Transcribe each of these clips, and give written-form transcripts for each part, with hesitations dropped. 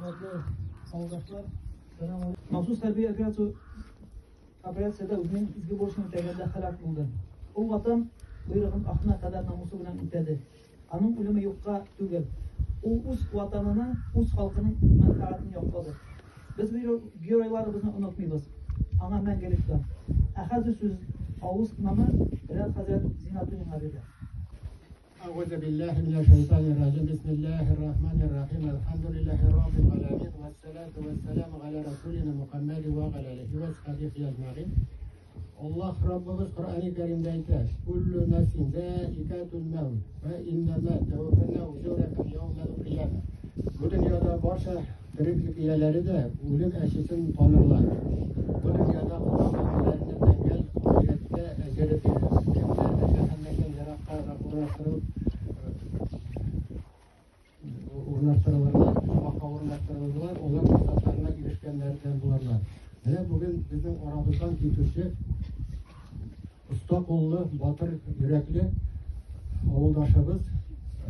Хөрмәтле авылдашлар, махсус хәрби операция операциядә үзенең изге бурычын үтәгәндә һәлак булды. Ул Ватан боерыгын ахырына кадәр намусы белән үтәде. Аның үлеме юкка түгел. Ул үз Ватанының, үз халкының мәнфәгатен яклады. Без геройларыбызны онытмыйбыз. Аңа мәңгелек дан. Ә хәзер сүз авыл имамы Ренат хәзрәт Зиннәтуллинга бирелә. أعوذ بالله من الشيطان الرجيم بسم الله الرحمن الرحيم الحمد لله رب العالمين والصلاة والسلام على رسولنا محمد وعلى آله وصحبه أجمعين Аллаһ Раббыбыз Коръәни Кәримдә әйтә, Куллу нәфсин заикатул мәүт, вә иннәмә тәвәффәнә уҗуракум яумәл кыямә. Бу дөньяда барча тереклек ияләре дә үлем әчесен танырлар. Бу дөньяда кылган гамәлләренә тәңгәл ахирәттә әҗере бирелер. Кемнәрдер җәһәннәмнән ераккарак урнаштырылып, урнаштырылырлар, оҗмахка урнаштырылырлар, алар максатларына ирешкәннәрдән булырлар. Менә бүген безнең арабыздан китүче оста куллы, батыр йөрәкле авылдашыбыз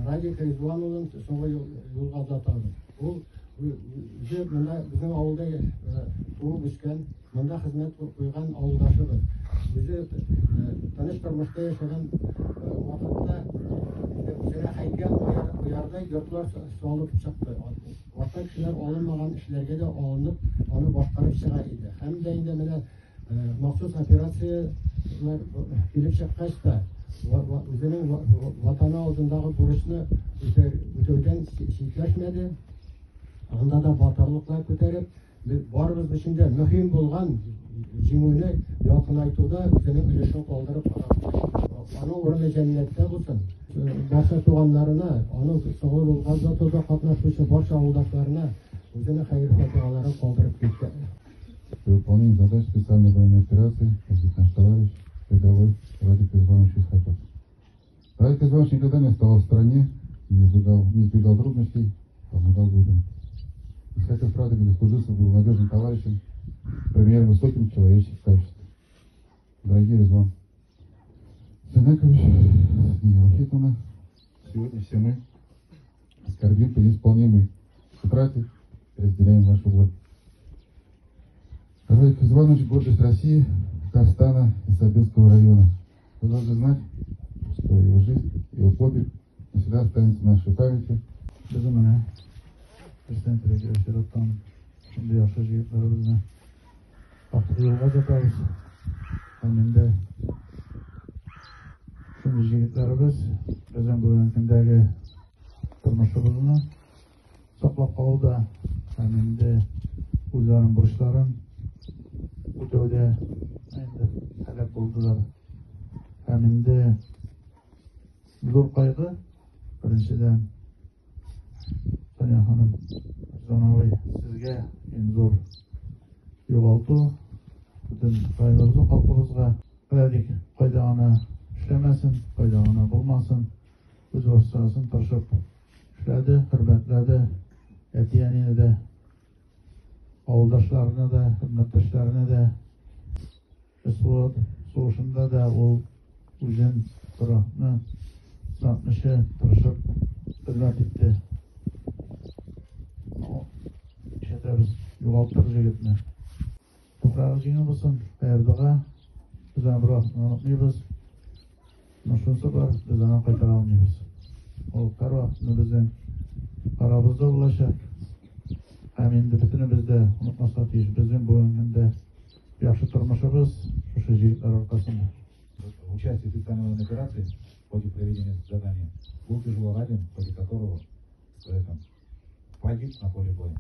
Радик Ризван улын соңгы юлга озатабыз. Ул үзе монда безнең авылда туып үскән, монда хезмәт куйган авылдашыбыз. Үзе тыныч тормышта яшәгән вакытта үзенә һәйкәл куярдай йортлар салып чыкты. Башка кешеләр алынмаган эшләргә дә алынып, аны башкарып чыга иде. Һәм дә инде менә махсус операцияләр килеп чыккач та, үзенең ватаны алдындагы бурычны үтәүдән читләшмәде. Анда да батырлыклар күтәреп, барыбыз өчен дә мөһим булган җиңүне якынайтуда үзенең өлешен калдырып, аның урыны җәннәттә булсын. Барча туганнарына, аның соңгы юлга озатуда катнашучы барча авылдашларына үзенең хәер-фатихаларын калдырып китте. При выполнении задач специальной военной операции погиб наш товарищ, рядовой Радик Иванович Исхаков. Радик Иванович никогда не оставался в стороне, не избегал трудностей, помогал людям. Исхаков Радик заслужился, был надежным товарищем, примером высоким человеческих качеств. Дорогие Резван Санакович, Нина Вахитовна, сегодня все мы скорбим по неисполнимой утрате и разделяем вашу боль. Радик Иванович – гордость России, Татарстана и Сабинского района. Вы должны знать, что его жизнь, его подвиг навсегда останется в нашей памяти. Без менә Президент чираттан шундый яхшы җегетләребезне актык юлга озатабыз. Һәм инде шундый җегетләребез безнең бүгенге көндәге тормышыбызны саклап калуда һәм инде үзләренең бурычларын үтәүдә инде һәлак булдылар. Һәм инде зур кайгы, беренчедән, Сания ханым, Рөстәм абый, сезгә иң зур югалту, бөтен районыбызның халкыбызга. Радик кайда гына эшләмәсен, кайда гына булмасын, үз вазифасын тырышып эшләде, хөрмәтләде әти-әнине дә, авылдашларны да, хезмәттәшләрне дә. СВО сугышында да ул үзен торакны сынатмыйча тырышып хезмәт итте. Ишетәбез, югалттык җегетне. Туфрагы җиңел булсын, хәер дога. Без аны бервакытта онытмыйбыз. Но шунысы бар, без аны кайтара алмыйбыз. Ул һәрвакытта безнең арабызда булачак. Һәм инде бөтенебез дә онытмаска тиеш. Безнең бүгенге көндә яхшы тормышыбыз шушы җегетләр аркасында. В участии в специальной военной операции в ходе проведения задания был тяжело ранен, в ходе которого погиб на поле боя.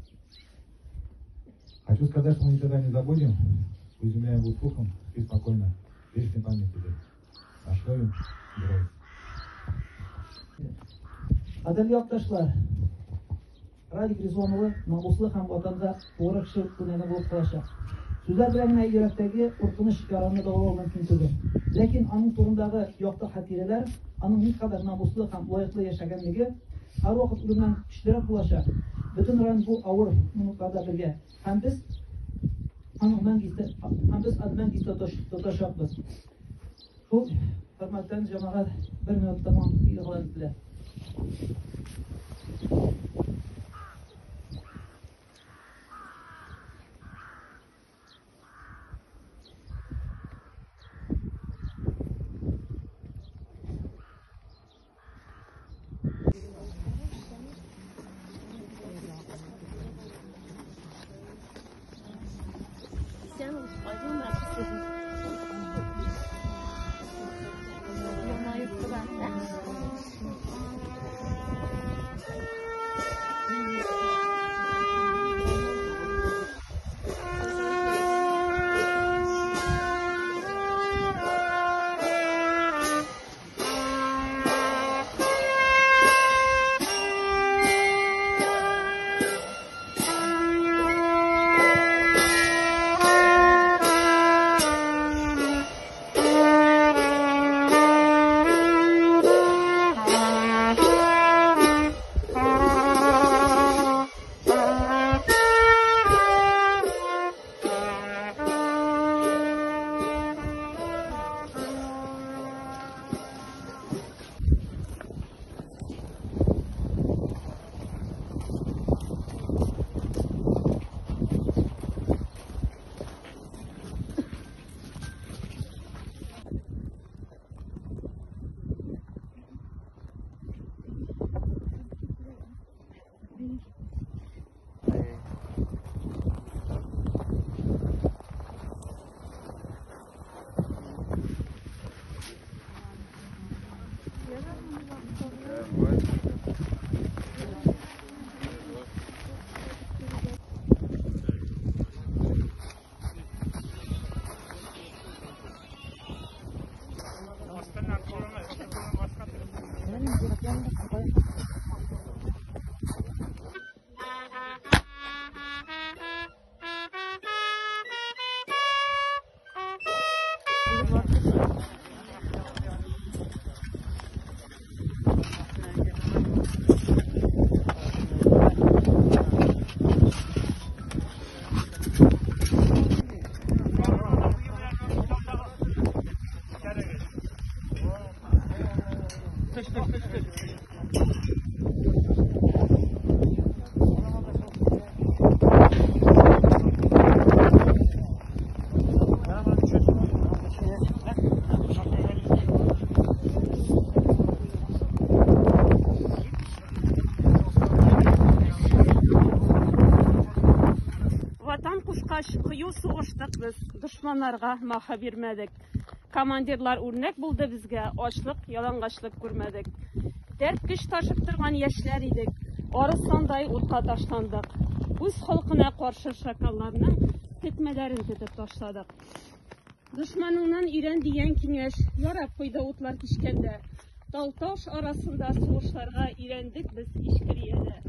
Хочу сказать, что мы никогда не забудем, пусть земля будет пухом, спи спокойно, вечная память тебе. Наш воин, герой. Кадерле якташлар, Радик Ризван улы намуслы һәм Ватанга тугры кеше үрнәге булып калачак. Сүзләр белән генә йөрәктәге куркыныч яраны дәвалау мөмкин түгел. Ләкин аның турындагы якты хатирәләр, аның никадәр намуслы һәм лаеклы яшәгәнлеге һәрвакыт үлемнән көчлерәк булачак. Бөтен район бу авыр минутларда бергә. Һәм без аның мәңге истә, һәм без аны мәңге истә тотачакбыз. Шул хөрмәттән җәмәгать бер минут тәмам игълан ителә. Ватан кушкач, кыю сугыштык без, дошманнарга маха бирмәдек. Командирлар үрнәк булды безгә, ачлык, ялангачлык күрмәдек. Дәрт көч ташып торган яшьләр идек, арысландай утка ташландык. Үз халкына каршы шакалларның тетмәләрен тетеп ташладык. Дошманыңнан өйрән дигән киңәш ярап куйды утлар кичкәндә. Тау-таш арасында сугышларга өйрәндек без Ичкериядә.